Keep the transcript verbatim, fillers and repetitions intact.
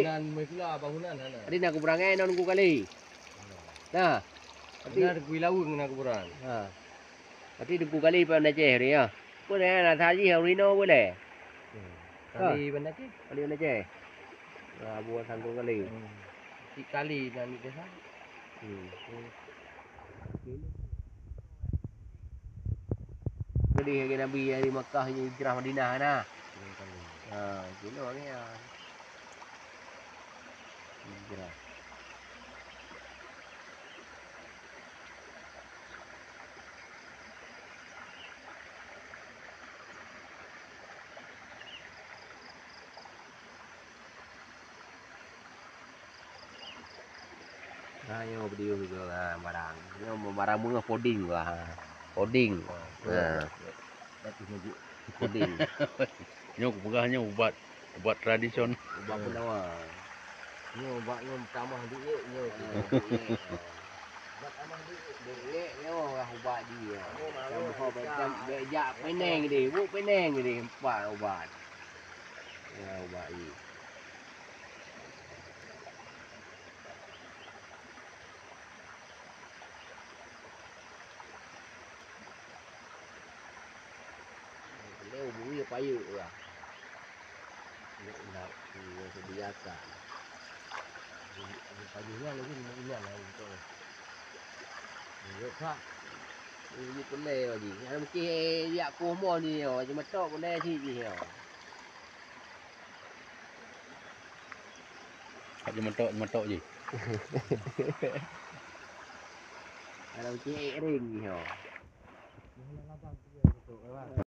Nan meusula bangunan hana. Tadi na kuburan ngai non ku kali. Nah. Tadi na kui laweng na kuburan. Ha. Tadi ku kali Banda Aceh ni ya. Pun na tadi Rino boleh. Kali Banda Aceh. Kali Banda Aceh. Nah, buat sangkong kali. Hmm. Si kali dan di desa. Hmm. Jadi lagi Nabi dari Makkah ni hijrah Madinah na. Ha, kilo ni ya. Hijrah. Nah, nyoe video juga lah barang. Nyoe barang meungoh poding lah. Poding. Nah. Poding. Nyoe kupeugah nyoe ubat, ubat tradisional. Ubat penawa. Nyoe ubat nyoe tamah duit nyoe. Ubat tamah duit. Duit nyoe lah ubat dia. Tamah bejak, bejak peneng dia. Bu peneng dia empat ubat. Ya, ubat ni. Lé ubui payeuk lah. Nak, nak, nak biasa. Payeuk nyan lagi nak ingat lah untuk. Yuk, Kak. Ini pun lé lagi. Yang mungkin yak kumoh ni, oh, cuma tok pun lé cik ni, oh. Kat jeumetok-jeumetok jih. Kalau cek ring jih, oh.